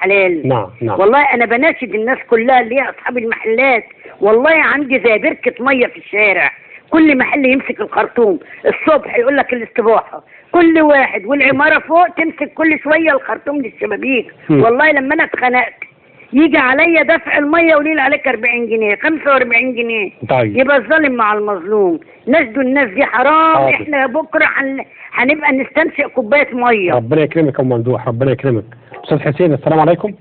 الحلال. نعم نعم. والله انا بناشد الناس كلها اللي هي اصحاب المحلات، والله عندي زي بركة مية في الشارع، كل محل يمسك الخرطوم الصبح يقول لك الاستباحه، كل واحد، والعماره فوق تمسك كل شوية الخرطوم للشبابيك. والله لما انا اتخنقت يجي عليا دفع المية وليل عليك 40 جنيه 45 جنيه. طيب. يبقى الظالم مع المظلوم، نشدوا الناس دي حرام. حاضر. احنا بكره هنبقى نستنشق كوباية مية. ربنا يكرمك يا ام ممدوح، ربنا يكرمك. استاذ حسين السلام عليكم.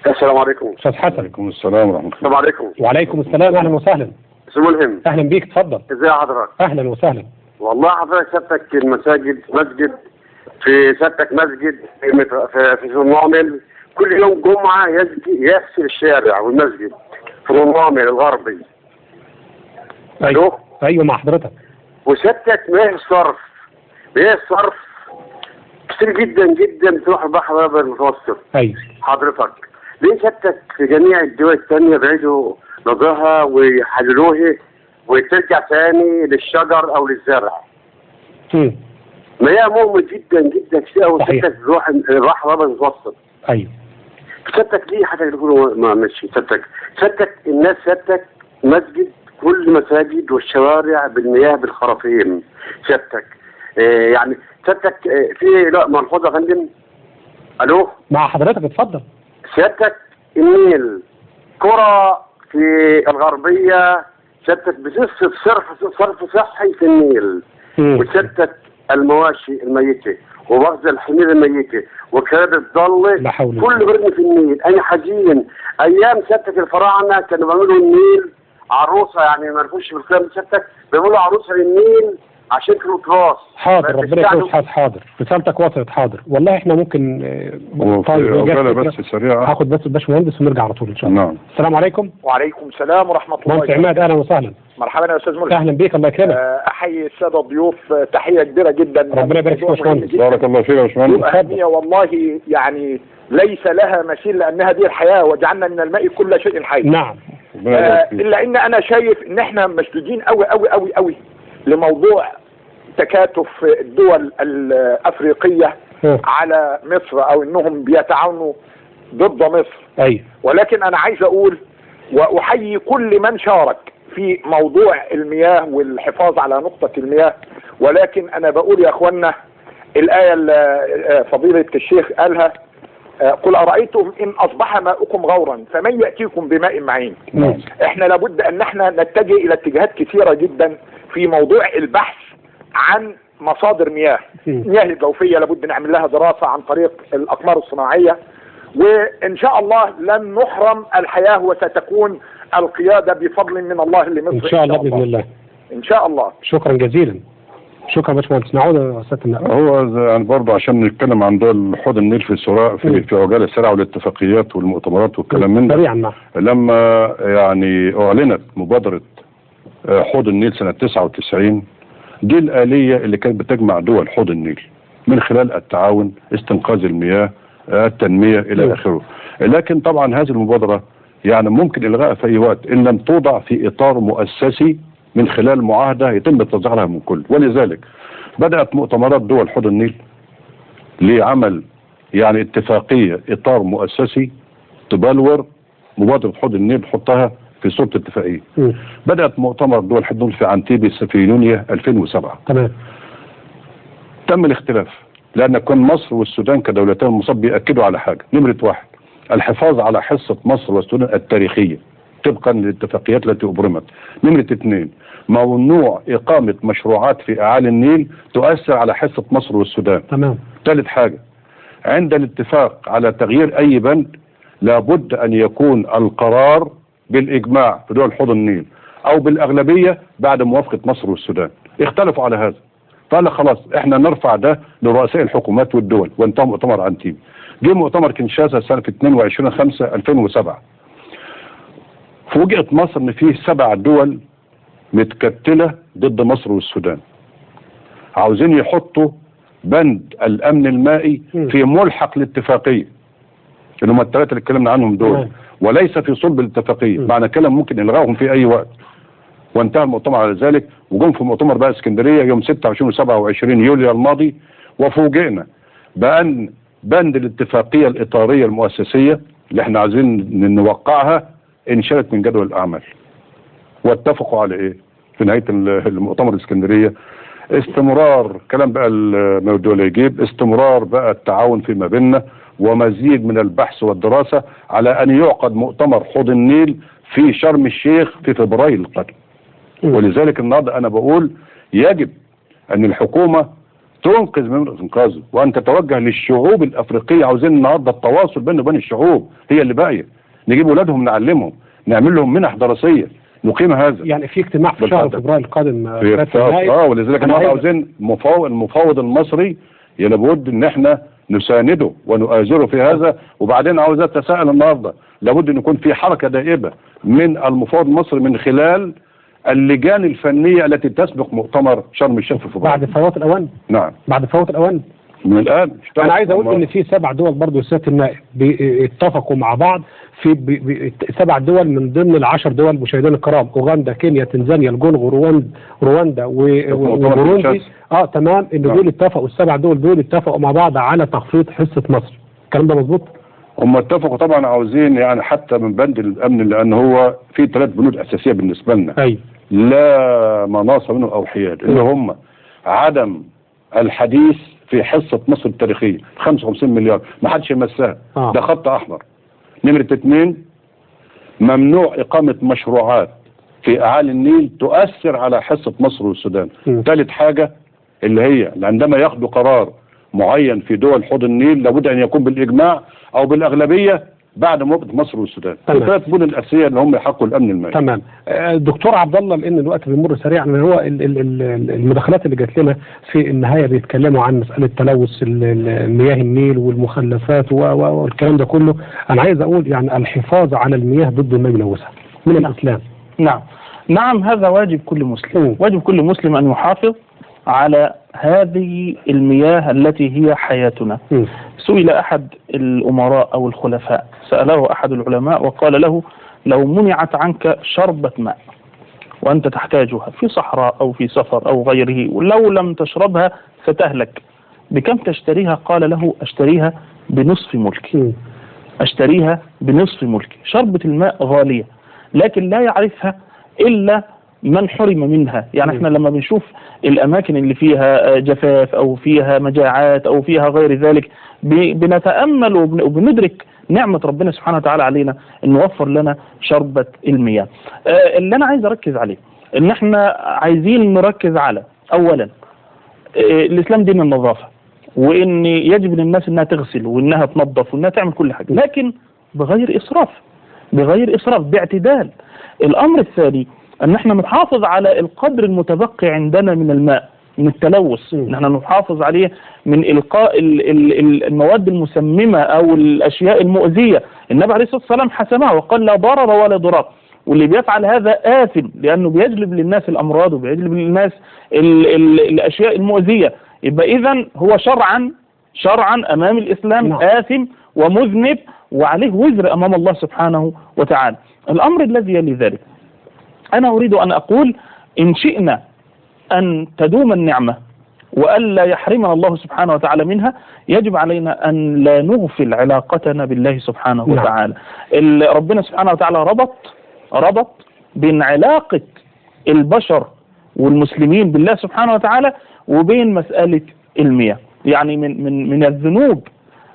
السلام عليكم. استاذ حسن. وعليكم السلام ورحمة الله. السلام عليكم. وعليكم السلام، اهلا وسهلا. استاذ ملهم. اهلا بيك، اتفضل. ازي حضرتك؟ اهلا وسهلا. والله حضرتك سيادتك المساجد، مسجد في سيادتك، مسجد في النعمل كل يوم جمعة يغسل الشارع والمسجد في النعمل الغربي. ايوه ايوه مع حضرتك. وسيادتك مياه الصرف، مياه الصرف كتير جدا جدا بتروح البحر الابيض المتوسط. ايوه حضرتك ليه سيادتك في جميع الدول الثانية بيعيدوا نضجها ويحللوها وترجع تاني للشجر او للزرع؟ مياه مهمة جدا جدا كتير قوي. سيادتك تروح البحر الابيض المتوسط. ايوه سيادتك ليه حضرتك تقول ما ماشي؟ سيادتك الناس، سيادتك مسجد، كل مساجد والشوارع بالمياه بالخراطيم سيادتك. يعني سيادتك في لا ملحوظة يا فندم. الو مع حضرتك اتفضل. سيادتك النيل قرى في الغربية سيادتك بتصرف صرف صحي في النيل، وسيادتك المواشي الميتة ومغزى الحمير الميتة وكلاب الضله كله بيرمي في النيل. انا حزين. ايام سيادتك الفراعنة كانوا بيعملوا النيل عروسه، يعني ما نخش بالكلام سيادتك، بيعملوا عروسه للنيل عشان كانوا تراث. حاضر ربنا يكرمك. حاضر رسالتك وصلت. حاضر والله احنا ممكن طيب بس سريعة هاخد بس الباشمهندس ونرجع على طول ان شاء الله. نعم. السلام عليكم. وعليكم السلام ورحمة الله. مهندس عماد اهلا وسهلا. مرحبا يا استاذ ملهم. اهلا بيك الله يكرمك. احيي السادة الضيوف تحية كبيرة جدا. ربنا يبارك فيك يا باشمهندس. بارك الله فيك يا باشمهندس. اهمية والله يعني ليس لها مثيل، لانها دي الحياة، وجعلنا من الماء كل شيء حي. نعم. الا ان انا شايف ان احنا مشدودين قوي قوي قوي قوي لموضوع تكاتف الدول الافريقية على مصر، او انهم بيتعاونوا ضد مصر. أيوه. ولكن انا عايز اقول واحيي كل من شارك في موضوع المياه والحفاظ على نقطة المياه، ولكن انا بقول يا اخوانا الايه اللي فضيلة الشيخ قالها، قل أرأيتم إن أصبح ماؤكم غورا فمن يأتيكم بماء معين. احنا لابد أن احنا نتجه إلى اتجاهات كثيرة جدا في موضوع البحث عن مصادر مياه. المياه الجوفية لابد نعمل لها دراسة عن طريق الأقمار الصناعية، وإن شاء الله لن نحرم الحياة، وستكون القيادة بفضل من الله لمصر إن شاء الله بإذن الله. إن شاء الله. شكرا جزيلا. شكرا باشمهندس. نعود يا سيادة النائب. هو يعني برضه عشان نتكلم عن دول حوض النيل في سراء في عجالة السرعة والاتفاقيات والمؤتمرات والكلام من ده. سريعا نعم. لما يعني اعلنت مبادرة حوض النيل سنة 99، دي الآلية اللي كانت بتجمع دول حوض النيل من خلال التعاون، استنقاذ المياه، التنمية الى اخره. لكن طبعا هذه المبادرة يعني ممكن الغائها في اي وقت ان لم توضع في اطار مؤسسي من خلال معاهدة يتم التوزيع لها من كل. ولذلك بدأت مؤتمرات دول حوض النيل لعمل يعني اتفاقية إطار مؤسسي تبلور مبادرة حوض النيل، تحطها في صورة اتفاقية. بدأت مؤتمر دول حوض النيل في عنتيبي في يونيو 2007. تمام. تم الاختلاف لأن كان مصر والسودان كدولتين المصاب بيأكدوا على حاجة. نمرة واحد، الحفاظ على حصة مصر والسودان التاريخية طبقا للاتفاقيات التي أبرمت. نمرة اثنين، ممنوع إقامة مشروعات في أعالي النيل تؤثر على حصة مصر والسودان. تمام. ثالث حاجة، عند الاتفاق على تغيير أي بند لابد أن يكون القرار بالإجماع في دول حوض النيل أو بالأغلبية بعد موافقة مصر والسودان. اختلفوا على هذا، فقال خلاص احنا نرفع ده لرؤساء الحكومات والدول، وانتهى مؤتمر عنتيبي. جه مؤتمر كنشاسا سنة 22/5/2007. فوجئت مصر ان فيه 7 دول متكتلة ضد مصر والسودان، عاوزين يحطوا بند الامن المائي في ملحق الاتفاقية اللي هم الثلاثة اللي اتكلمنا عنهم دول، وليس في صلب الاتفاقية. معنى كلام ممكن الغائهم في اي وقت. وانتهى المؤتمر على ذلك. وجم في مؤتمر بقى اسكندرية يوم 26 و27 يوليو الماضي، وفوجئنا بان بند الاتفاقية الإطارية المؤسسية اللي احنا عايزين نوقعها انشالت من جدول الأعمال. واتفقوا على ايه في نهاية المؤتمر الإسكندرية؟ استمرار كلام بقى ما الدول يجيب، استمرار بقى التعاون فيما بيننا ومزيد من البحث والدراسة على أن يعقد مؤتمر حوض النيل في شرم الشيخ في فبراير القادم. ولذلك النهارده أنا بقول يجب أن الحكومة تنقذ من إنقاذه وأن تتوجه للشعوب الأفريقية. عاوزين النهارده التواصل بيننا وبين الشعوب هي اللي باقية، نجيب أولادهم نعلمهم، نعمل لهم منح دراسية، نقيم هذا. يعني في اجتماع في شهر فبراير القادم. ولذلك النهارده عاوزين المفاوض المصري لابد ان احنا نسانده ونؤازره في هذا. وبعدين عاوز اتساءل النهارده، لابد ان يكون في حركة دائبه من المفاوض المصري من خلال اللجان الفنية التي تسبق مؤتمر شرم الشيخ في فبراير. بعد فوات الاوان. نعم، بعد فوات الاوان من الان. انا عايز اقول ان في 7 دول برضه سيادة النائب اتفقوا مع بعض في 7 دول من ضمن 10 دول مشاهدينا الكرام: اوغندا، كينيا، تنزانيا، الكونغو، رواندا وبوروندي. تمام، ان دول اتفقوا، ال7 دول دول اتفقوا مع بعض على تخفيض حصة مصر. الكلام ده مظبوط؟ هم اتفقوا طبعا، عاوزين يعني حتى من بند الامن، لان هو في 3 بنود اساسية بالنسبة لنا. أيوه. لا مناص منه او حياد، اللي هم عدم الحديث في حصة مصر التاريخية 55 مليار ما حدش يمسها، ده خط أحمر. نمرة 2، ممنوع إقامة مشروعات في أعالي النيل تؤثر على حصة مصر والسودان. ثالث حاجة اللي هي عندما ياخدوا قرار معين في دول حوض النيل لابد أن يكون بالإجماع أو بالأغلبية بعد موافقة مصر والسودان. الثلاث بنود الأساسية اللي هم يحققوا الأمن المائي. تمام. دكتور عبد الله، لأن الوقت بيمر سريعا، هو المداخلات اللي جات لنا في النهاية بيتكلموا عن مسألة تلوث مياه النيل والمخلفات والكلام ده كله. أنا عايز أقول يعني الحفاظ على المياه ضد ما يلوثها من الإسلام. نعم نعم، هذا واجب كل مسلم. واجب كل مسلم أن يحافظ على هذه المياه التي هي حياتنا. سئل أحد الأمراء أو الخلفاء، سأله أحد العلماء وقال له: لو منعت عنك شربة ماء وأنت تحتاجها في صحراء أو في سفر أو غيره، ولو لم تشربها ستهلك، بكم تشتريها؟ قال له: أشتريها بنصف ملكي. أشتريها بنصف ملكي. شربة الماء غالية، لكن لا يعرفها إلا من حرم منها. يعني احنا لما بنشوف الأماكن اللي فيها جفاف أو فيها مجاعات أو فيها غير ذلك بنتأمل وبندرك نعمة ربنا سبحانه وتعالى علينا أن وفر لنا شربة المياه. اللي أنا عايز أركز عليه إن احنا عايزين نركز على أولا الإسلام دين النظافة، وإن يجب للناس إنها تغسل وإنها تنظف وإنها تعمل كل حاجة، لكن بغير إسراف، بغير إسراف، باعتدال. الأمر الثاني أن احنا نحافظ على القدر المتبقي عندنا من الماء من التلوث، ان احنا نحافظ عليه من إلقاء المواد المسممة أو الأشياء المؤذية. النبي عليه الصلاة والسلام حسمها وقال لا ضرر ولا ضرار، واللي بيفعل هذا آثم لأنه بيجلب للناس الأمراض وبيجلب للناس الأشياء المؤذية. يبقى إذن هو شرعا أمام الإسلام آثم ومذنب وعليه وزر أمام الله سبحانه وتعالى. الأمر الذي يلي ذلك، أنا أريد أن أقول إن شئنا أن تدوم النعمة وألا يحرمنا الله سبحانه وتعالى منها، يجب علينا أن لا نغفل علاقتنا بالله سبحانه وتعالى. ربنا سبحانه وتعالى ربط بين علاقة البشر والمسلمين بالله سبحانه وتعالى وبين مسألة المياه. يعني من الذنوب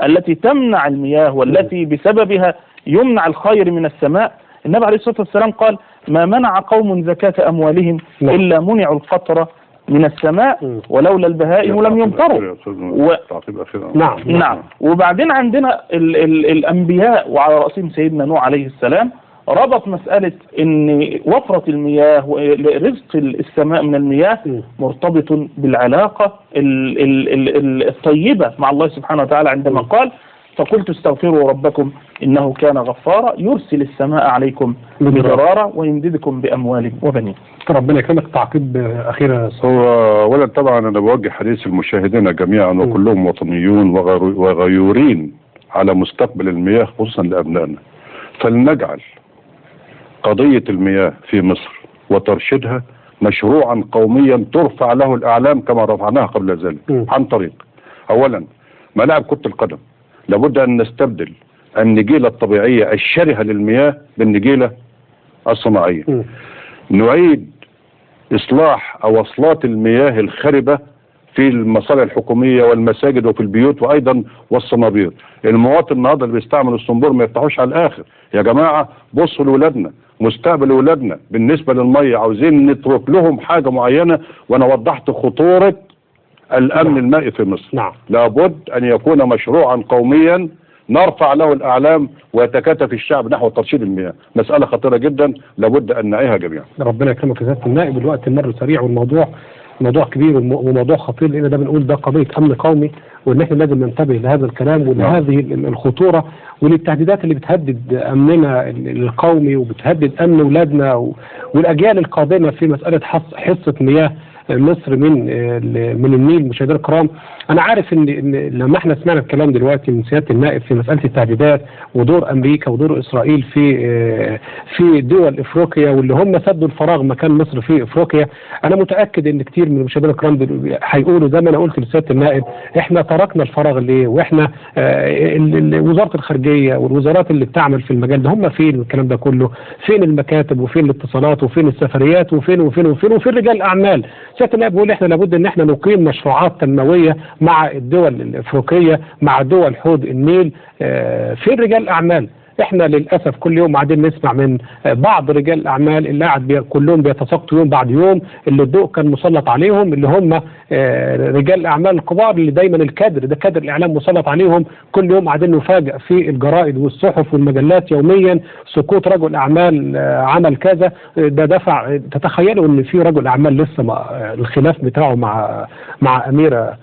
التي تمنع المياه والتي بسببها يمنع الخير من السماء، النبي عليه الصلاة والسلام قال: ما منع قوم زكاة أموالهم إلا منعوا القطرة من السماء ولولا البهائم لم يمطروا. نعم. وبعدين عندنا الأنبياء وعلى رأسهم سيدنا نوح عليه السلام، ربط مسألة إن وفرة المياه ورزق السماء من المياه مرتبط بالعلاقة الطيبة مع الله سبحانه وتعالى، عندما قال: فقلت استغفروا ربكم إنه كان غفارا يرسل السماء عليكم مدرارا ويمددكم بأموال وبنين. ربنا يكرمك. تعقيب أخير. هو أولا طبعا أنا بوجه حديث المشاهدين جميعا وكلهم وطنيون وغيورين على مستقبل المياه خصوصا لأبنائنا، فلنجعل قضية المياه في مصر وترشيدها مشروعا قوميا ترفع له الأعلام كما رفعناها قبل ذلك، عن طريق أولا ملاعب كرة القدم لابد أن نستبدل النجيلة الطبيعية الشرهة للمياه بالنجيلة الصناعية. نعيد إصلاح أو وصلات المياه الخربة في المصالح الحكومية والمساجد وفي البيوت وأيضا والصنابير. المواطن النهارده اللي بيستعمل الصنبور ما يفتحوش على الآخر. يا جماعة بصوا لولادنا، مستقبل ولادنا بالنسبة للمية، عاوزين نترك لهم حاجة معينة. وأنا وضحت خطورة الأمن المائي في مصر. نعم. لابد أن يكون مشروعا قوميا نرفع له الأعلام ويتكاتف الشعب نحو ترشيد المياه. مسألة خطيرة جدا لابد أن نعيها جميعا. ربنا يكرمك يا سيادة النائب. الوقت مر سريع والموضوع موضوع كبير وموضوع خطير، لأن ده بنقول ده قضية أمن قومي، وإن احنا لازم ننتبه لهذا الكلام ولهذه الخطورة وللتهديدات اللي بتهدد أمننا القومي وبتهدد أمن أولادنا والأجيال القادمة في مسألة حصة مياه مصر من النيل. مشاهدينا الكرام، انا عارف ان لما احنا سمعنا الكلام دلوقتي من سيادة النائب في مسالة التهديدات ودور امريكا ودور اسرائيل في دول افريقيا واللي هم سدوا الفراغ مكان مصر في افريقيا، انا متاكد ان كتير من المشاهدين الكرام هيقولوا زي ما انا قلت لسياده النائب، احنا تركنا الفراغ ليه؟ واحنا وزارة الخارجية والوزارات اللي بتعمل في المجال ده هم فين؟ والكلام ده كله فين؟ المكاتب وفين الاتصالات وفين السفريات وفين وفين وفين وفين رجال الاعمال؟ سيادة النائب بيقول احنا لابد ان احنا نقيم مشروعات تنموية مع الدول الافريقية، مع دول حوض النيل. فين رجال الاعمال؟ احنا للاسف كل يوم قاعدين نسمع من بعض رجال الاعمال اللي قاعد كلهم بيتساقطوا يوم بعد يوم، اللي الضوء كان مسلط عليهم، اللي هم رجال الاعمال الكبار اللي دايما الكادر ده كادر الاعلام مسلط عليهم. كل يوم قاعدين نفاجئ في الجرائد والصحف والمجلات يوميا سقوط رجل اعمال عمل كذا، ده دفع. تتخيلوا ان في رجل اعمال لسه الخلاف بتاعه مع اميره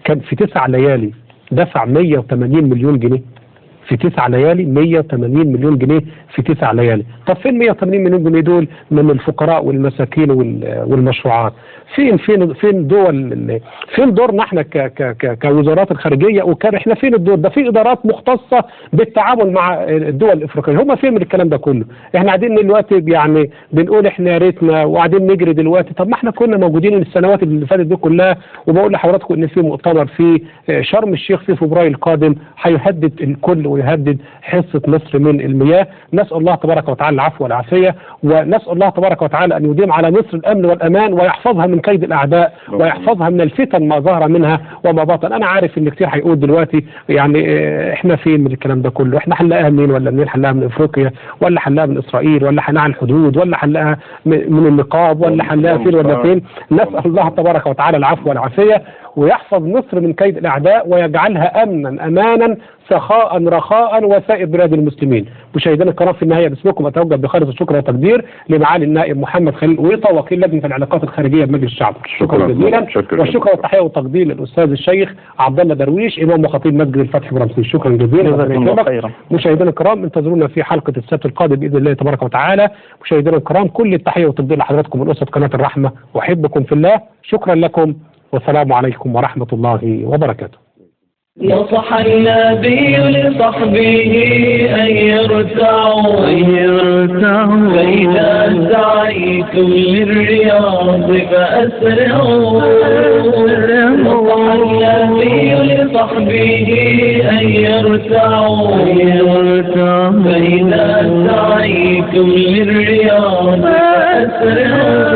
كان في 9 ليالي دفع 180 مليون جنيه في 9 ليالي، 180 مليون جنيه في 9 ليالي. طب فين 180 مليون جنيه دول من الفقراء والمساكين والمشروعات؟ فين فين فين دول؟ فين دورنا احنا كوزارات الخارجية؟ وكان احنا فين الدور ده؟ في ادارات مختصة بالتعامل مع الدول الافريقية، هم فين من الكلام ده كله؟ احنا قاعدين دلوقتي يعني بنقول احنا يا ريتنا، وقاعدين نجري دلوقتي. طب ما احنا كنا موجودين السنوات اللي فاتت دي كلها. وبقول لحضراتكم ان في مؤتمر في شرم الشيخ في فبراير القادم هيهدد الكل ويهدد حصة مصر من المياه. نسأل الله تبارك وتعالى العفو والعافية، ونسأل الله تبارك وتعالى أن يديم على مصر الأمن والأمان ويحفظها من كيد الأعداء ويحفظها من الفتن ما ظهر منها وما بطن. أنا عارف إن كتير هيقول دلوقتي يعني إحنا فين من الكلام ده كله؟ إحنا حلقاها منين؟ ولا منين؟ حلقاها من إفريقيا، ولا حلقاها من إسرائيل، ولا حلقاها على الحدود، ولا حلقاها من النقاب، ولا حلقاها فين ولا فين؟ نسأل الله تبارك وتعالى العفو والعافية ويحفظ مصر من كيد الأعداء ويجعلها أمنا أمانا سخاء رخاء وسائر بلاد المسلمين. مشاهدينا الكرام، في النهاية باسمكم أتوجه بخالص الشكر والتقدير لمعالي النائب محمد خليل قويطة وكيل لجنة العلاقات الخارجية بمجلس الشعب. شكرا جزيلا. والشكر والتحية والتقدير للأستاذ الشيخ عبد الله درويش إمام وخطيب مسجد الفتح برمسيس. شكرا جزيلا. مشاهدينا الكرام، انتظرونا في حلقة السبت القادم بإذن الله تبارك وتعالى. مشاهدينا الكرام، كل التحية والتقدير لحضراتكم من أسرة قناة الرحمة، أحبكم في الله. شكرا لكم والسلام عليكم ورحمة الله وبركاته. نصح النبي لصحبه أن يرتعوا فإذا سعيتم للرياض فأسرعوا. نصح النبي لصحبه أن يرتعوا فإذا سعيتم للرياض فأسرعوا.